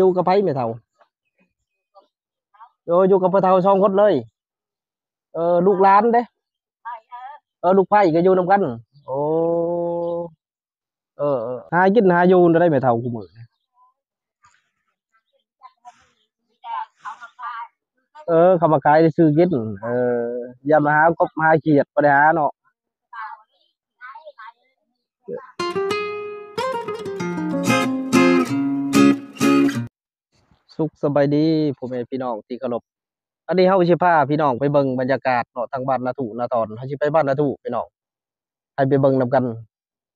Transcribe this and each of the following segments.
ຢູ່ກັບໃຜແມ່ເຖົ້າ? ເອີ ຢູ່ກັບພໍ່ເຖົ້າສອງຄົນເລີຍ. ເອີ ລູກຫຼານເດ້? ເອີ ລູກໃພ້ກໍຢູ່ນຳກັນ. ໂອ້ ເອີໆ ຫາກິນຫາຢູ່ແນວໃດແມ່ເຖົ້າ ຄູ່ມື້ນີ້? ເອີ ເຂົາມາຂາຍຊື້ກິນ. ເອີ ຢ່າມາຫາກົບຫາຂຽດ ບໍ່ໄດ້ຫາເນາະ. ສຸກສະບາຍດີພໍ່ແມ່ພີ່ນ້ອງທີ່ເຄົາລົບ. ອັນນີ້ເຮົາຊິພາພີ່ນ້ອງໄປເບິ່ງບັນຍາກາດເນາະ ທາງບ້ານນາທຸນາຕອນ. ເຮົາຊິໄປບ້ານນາທຸພີ່ນ້ອງ ໃຫ້ໄປເບິ່ງນຳກັນ.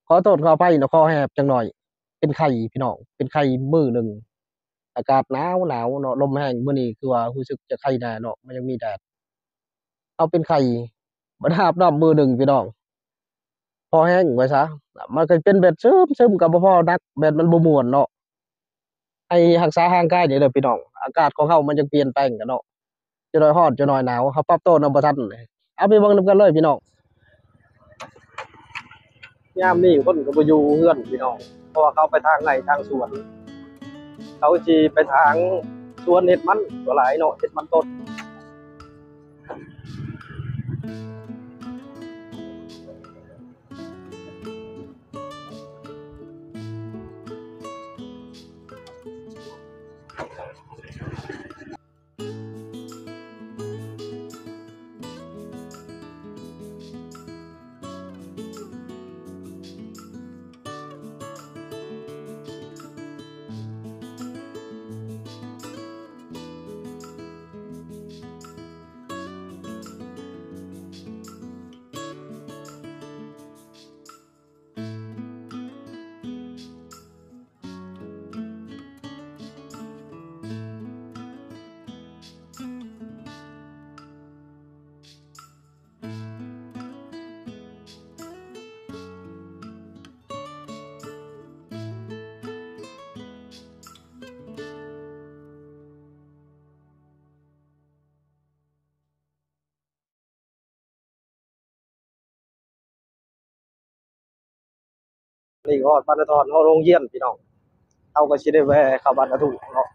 ຂໍໂທດຂໍອະໄພເນາະ ຄໍແຫບຈັກໜ້ອຍ ເປັນໄຂ້ພີ່ນ້ອງ ເປັນໄຂ້ມື້ໜຶ່ງ. ອາກາດໜາວໆເນາະ ລົມແຮງ. ມື້ນີ້ຄືວ່າຮູ້ສຶກຈະໄຄແດ່ເນາະ ມັນຍັງມີແດດ. ເຮົາເປັນໄຂ້ ບໍ່ໄດ້ອາບນ້ຳມື້ໜຶ່ງພີ່ນ້ອງ ພໍແຮງວ່າຊະ. ມັນກໍເປັນແບບຊຶມໆ ກໍບໍ່ພໍໜັກ ແບບມັນບໍ່ມ່ວນເນາະ. ໃຫ້ຮັກສາຮ່າງກາຍນີ້ເດີພີ່ນ້ອງ ອາກາດຂອງເຮົາມັນຍັງປ່ຽນແປງກັນເນາະ. ຈະໜ້ອຍຮ້ອນຈະໜ້ອຍໜາວ ເຮົາປັບໂຕນຳບໍ່ທັນ. ເອົາໄປເບິ່ງນຳກັນເລີຍພີ່ນ້ອງ. ຍາມນີ້ຄົນກໍບໍ່ຢູ່ເຮືອນພີ່ນ້ອງ ເພາະວ່າເຂົາໄປທາງໄຮ່ທາງສວນ. ເຂົາຊິໄປທາງສວນເຮັດມັນສ່ວນຫຼາຍເນາະ ເຮັດມັນຕົ້ນ. ນີ້ຮອດບ້ານນາທອນ ຮອດໂຮງຮຽນພີ່ນ້ອງ. ເຮົາກໍຊິໄດ້ແວ່ເຂົ້າບ້ານນາທຸເນາະ.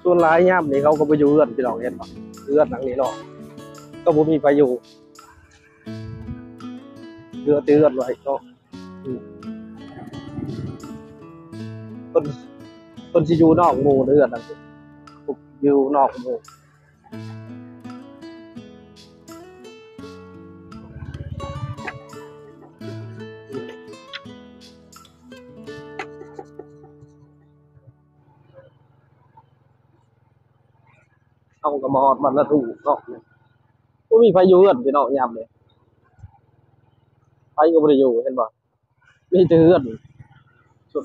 ສ່ວນຫຼາຍຍາມນີ້ເຂົາກໍບໍ່ຢູ່ເຮືອນພີ່ນ້ອງ ເຫັນບໍ່? ເຮືອນຫຼັງນີ້ເນາະ ກໍບໍ່ມີໃຜຢູ່ ເຫຼືອແຕ່ເຮືອນໄວ້ເນາະ. ອືມ ເພິ່ນ ເພິ່ນຊິຢູ່ນອກໝູ່ເຮືອນນັ້ນ ຢູ່ນອກໝູ່. ເຮົາກໍມາຮອດບ້ານນາທຸເນາະ ບໍ່ມີໃຜຢູ່ເຮືອນພີ່ນ້ອງຍາມນີ້ ໃຜກໍບໍ່ໄດ້ຢູ່ ເຫັນບໍ່? ມີແຕ່ເຮືອນ ສ່ວນ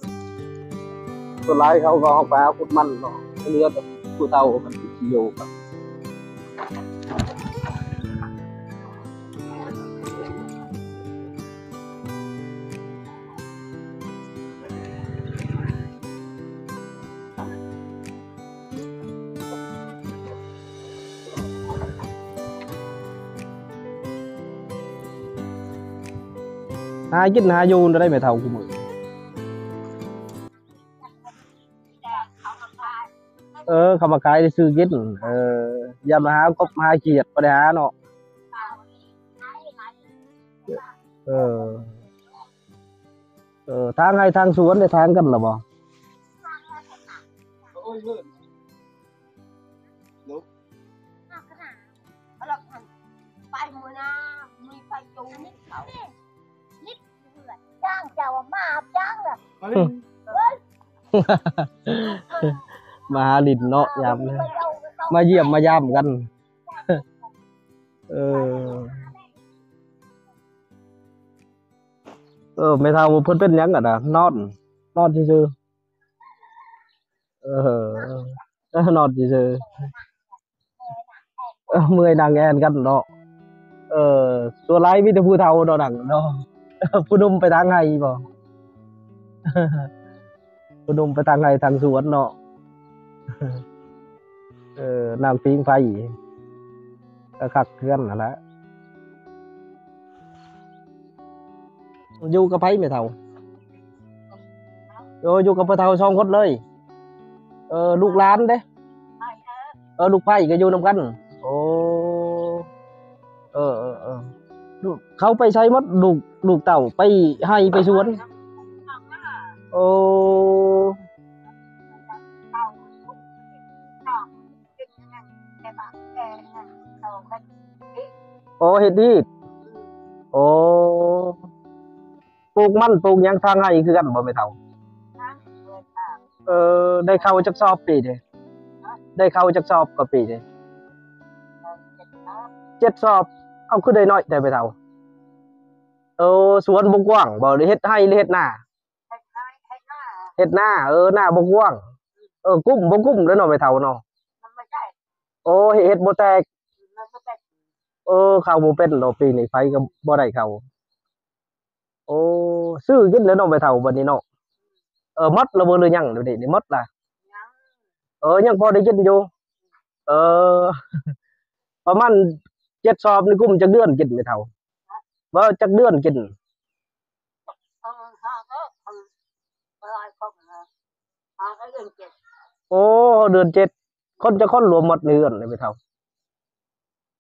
ສ່ວນຫຼາຍເຂົາກໍອອກໄປຫາຂຸດມັນເນາະ ເຫຼືອແຕ່ຜູ້ເຖົ້າມັນຊິຢູ່ກັນ. ຫາກິນຫາຢູ່ໄດ້ແມ່ເຖົ້າ ຄູ່ມື້ ເອີ ເຂົາມາຂາຍໄດ້ຊື້ກິນ ເອີ ຢ່າມາຫາກົບຫາຂຽດ ບໍ່ໄດ້ຫາເນາະ ເອີ. ເອີ ທາງໄຮ່ທາງສວນໄດ້ຖາງກັນລະບໍ່? ໂອ້ຍ ເຮີ້ຍ ເນາະ ໄປມື້ໜ້າມີໄປຈູນິດເຂົາ ນິດເຮືອນ ຈ້າງເຈົ້າມາຈ້າງລະ ມາຫາຫຼິ້ນເນາະ ຍາມນີ້. ມາຢ້ຽມມາຢາມກັນ. ເອີ ເອີ ແມ່ເຖົ້າເພິ່ນເປັນຫຍັງຫັ້ນນະ? ນອນ ນອນຊື່ໆ. ເອີ ນອນຊື່ໆ. ເອີ ເມື່ອຍນັ່ງແອ່ນກັນເນາະ. ເອີ ສ່ວນຫຼາຍມີແຕ່ຜູ້ເຖົ້າເນາະ ນັ່ງເນາະ. ຜູ້ໜຸ່ມໄປທາງໄຮ່ບໍ? ຜູ້ໜຸ່ມໄປທາງໄຮ່ທາງສວນເນາະ. ເອີ ນັ່ງຜິງໄຟ ກໍຄັກຄືກັນຫັ້ນແຫຼະ. ຢູ່ກັບໃຜແມ່ເຖົ້າ? ໂອ້ ຢູ່ກັບພໍ່ເຖົ້າສອງຄົນເລີຍ. ເອີ ລູກຫຼານເດ້? ເອີ ລູກໃພ້ກໍຢູ່ນຳກັນ. ໂອ້ ເອີໆໆ ລູກ ເຂົາໄປໃສໝົດ? ລູກ ລູກເຕົ້າໄປໄຮ່ໄປສວນ. ໂອ້ ໂອ້ ເຮັດດີດ. ໂອ້ ປູກມັນປູກຫຍັງທາງໄຮ່ຄືກັນບໍ່ແມ່ເຖົ້າ? ເອີ ໄດ້ເຂົ້າຈັກສອບປີນີ້? ໄດ້ເຂົ້າຈັກສອບກວ່າປີນີ້? ເຈັດສອບ. ເອົ້າ ຄືໄດ້ໜ້ອຍແທ້ແມ່ເຖົ້າ? ເອີ ສວນບໍ່ກວ້າງບໍ່? ເຮັດໄຮ່ຫຼືເຮັດນາ? ເຮັດນາ. ເອີ ນາບໍ່ກວ້າງ. ເອີ ກຸ້ມບໍ່ກຸ້ມເດ້ເນາະແມ່ເຖົ້າເນາະ. ໂອ້ ເຮັດ ເຮັດບໍ່ແຕກ. ເອີ ເຂົ້າບໍ່ເປັນເນາະ ປີນີ້ໄຜກໍບໍ່ໄດ້ເຂົ້າ. ໂອ້ ຊື້ກິນແລ້ວເນາະແມ່ເຖົ້າບັດນີ້ເນາະ. ເອີ ໝົດແລ້ວບໍ່ ຫຼືຍັງດຽວນີ້ ໝົດລະ? ເອີ ຍັງພໍໄດ້ກິນຢູ່. ເອີ ປະມານເຈັດສອບນີ້ກຸ້ມຈັກເດືອນກິນແມ່ເຖົ້າ? ເອີ ຈັກເດືອນກິນ? ໂອ້ ເດືອນເຈັດ. ຄົນຈັກຄົນລວມໝົດໃນເຮືອນນີ້ແມ່ເຖົ້າ?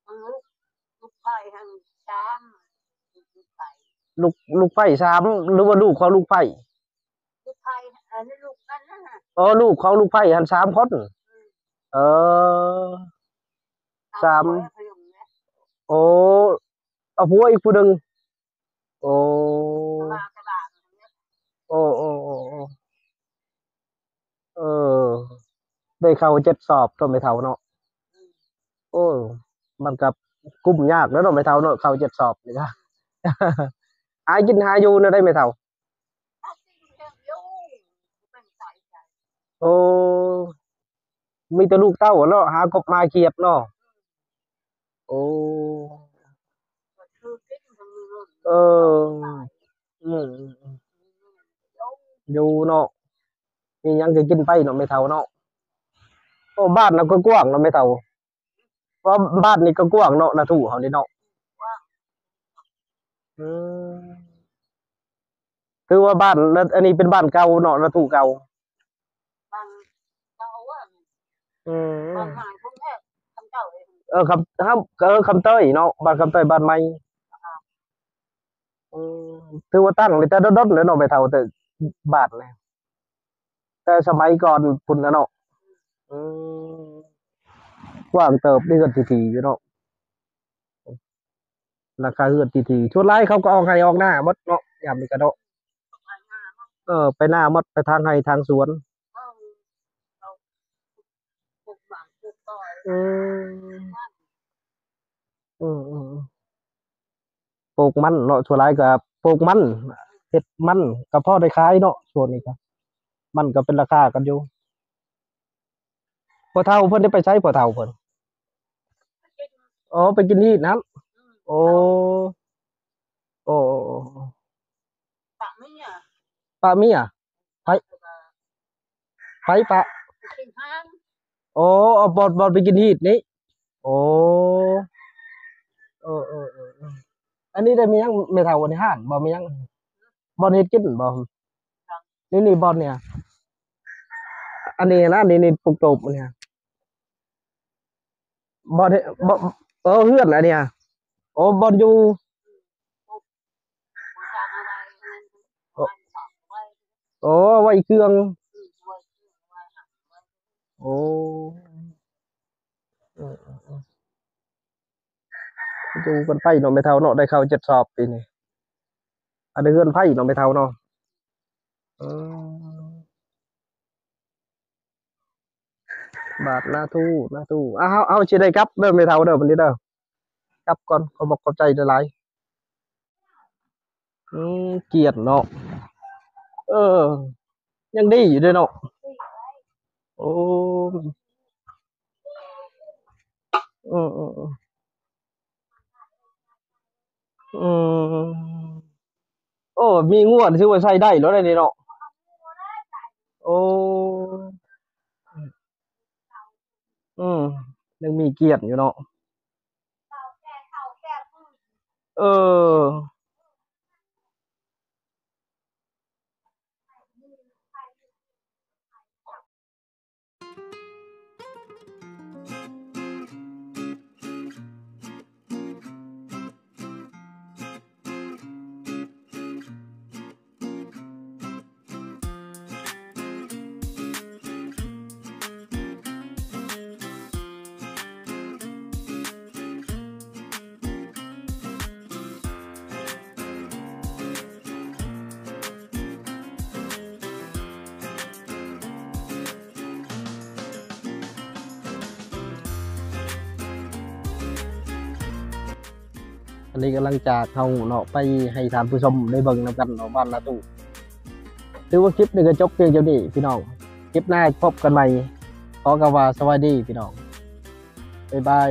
ລູກ ລູກໃພ້ຫັ້ນສາມ ລູກໃພ້ ລູກ ລູກໃພ້ສາມ ຫຼືວ່າລູກຂອງລູກໃພ້? ລູກໃພ້ ອັນນີ້ລູກມັນນັ້ນນະ. ອໍ ລູກຂອງລູກໃພ້ຫັ້ນສາມຄົນ. ອືມ ເອີ ສາມ ໂອ້ ເອົາຜົວອີກຜູ້ໜຶ່ງ. ໂອ້ ໂອ້ ໂອ້ ໂອ້ ໂອ້ ເອີ ໄດ້ເຂົ້າເຈັດສອບໂຕແມ່ເຖົ້າເນາະ. ໂອ້ ມັນກໍກຸ້ມຍາກເນາະແມ່ເຖົ້າເນາະ ເຂົ້າເຈັດສອບນີ້ກະ. ຫາກິນຫາຢູ່ແນວໃດແມ່ເຖົ້າ? ໂອ້ ມີແຕ່ລູກເຕົ້າເນາະ ຫາກົບມາຂຽບເນາະ. ໂອ້ ເອີ ອືມ ຢູ່ເນາະ ມີຫຍັງກໍກິນໄປເນາະແມ່ເຖົ້າເນາະ. ໂອ້ ບ້ານນະກໍກວ້າງເນາະແມ່ເຖົ້າ. ວ່າບ້ານນີ້ກໍກວ້າງເນາະ ນາທຸເຮົານີ້ເນາະ. ອືມ ຖືວ່າບ້ານ ອັນນີ້ເປັນບ້ານເກົ່າເນາະ ນາທຸເກົ່າ. ບ້ານເກົ່າ ອືມ ບ້ານໃໝ່ພຸ້ນແຫຼະ ຄຳເຈົ້າເອງ. ເອີ ຄຳ ເອີ ຄຳເຕີຍເນາະ ບ້ານຄຳເຕີຍ ບ້ານໃໝ່. ອືມ ຖືວ່າຕັ້ງນີ້ແຕ່ດົນໆແລ້ວເນາະແມ່ເຖົ້າ ແຕ່ບ້ານນີ້ ແຕ່ສະໄໝກ່ອນພຸ້ນລະເນາະ. ອືມ ກວ້າງເຕີບ ມີເຮືອນທີ່ໆຢູ່ເນາະ. ຫຼັງຄາເຮືອນທີ່ໆ ສ່ວນຫຼາຍເຂົາກໍອອກໄຮ່ອອກນາໝົດເນາະ ຍາມນີ້ກະເນາະ. ເອີ ໄປນາໝົດ ໄປທາງໄຮ່ທາງສວນ. ອືມ ອືມ ອືມ ປູກມັນເນາະ ສ່ວນຫຼາຍກໍປູກມັນ ເຮັດມັນກໍພໍໄດ້ຂາຍເນາະ. ຊ່ວງນີ້ກໍມັນກໍເປັນລາຄາກັນຢູ່. ພໍ່ເຖົ້າເພິ່ນໄດ້ໄປໃສ ພໍ່ເຖົ້າເພິ່ນ? ອໍ ໄປກິນຮີດຫັ້ນ. ໂອ້ ໂອ້ ໂອ້ ໂອ້ ປະເມຍ ປະເມຍ ໃຜ ໃຜປະ? ໂອ້ ເອົາບ່ອນ ບ່ອນໄປກິນຮີດນີ້. ໂອ້ ເອີ ເອີ ເອີ ເອີ ອັນນີ້ໄດ້ມີຫຍັງແມ່ເຖົ້າ ອັນນີ້ຮ້ານບໍ່ ມີຫຍັງ ບ່ອນເຮັດກິນບໍ່? ນີ້ ນີ້ບ່ອນນີ້ ອັນນີ້ນະ ນີ້ ນີ້ປຸກໂຕບອັນນີ້ ບ່ອນເຮັດ ບໍ່ ເອີ ເຮືອນອັນນີ້. ໂອ້ ບ່ອນຢູ່ ໂອ້ ໂອ້ ໄວ້ເຄື່ອງ. ໂອ້ ເອີ ເອີ ເອີ ຢູ່ກັນໄປເນາະແມ່ເຖົ້າເນາະ ໄດ້ເຂົ້າເຈັດສອບປີນີ້. ອັນນີ້ເຮືອນໃຜເນາະແມ່ເຖົ້າເນາະ? ເອີ. ບາດນາທູ ນາທູ ອ່າ ເຮົາ ເຮົາຊິໄດ້ກັບເດີ ແມ່ເຖົ້າເດີ ບັດນີ້ເດີ ກັບກ່ອນ ຂອບອົກຂອບໃຈຫຼາຍໆ. ອືມ ກຽນເນາະ ເອີ ຍັງດີຢູ່ເດ້ເນາະ ໂອ້ ເອີ ເອີ ເອີ ອືມ ໂອ້ ມີງົວນີ້ຖືວ່າໃຊ້ໄດ້ແລ້ວເດ້ນີ້ເນາະ ໂອ້ ອືມ ຍັງມີກຽນຢູ່ເນາະ ເອີ. ອັນນີ້ກຳລັງຈາກເຮົາເນາະ ໄປໃຫ້ທ່ານຜູ້ຊົມໄດ້ເບິ່ງນຳກັນເນາະ ບ້ານນາຕູ. ຖືວ່າຄລິບນີ້ກໍຈົບພຽງເທົ່ານີ້ພີ່ນ້ອງ ຄລິບໜ້າພົບກັນໃໝ່ ຂໍກ່າວວ່າສະບາຍດີພີ່ນ້ອງ ບາຍບາຍ.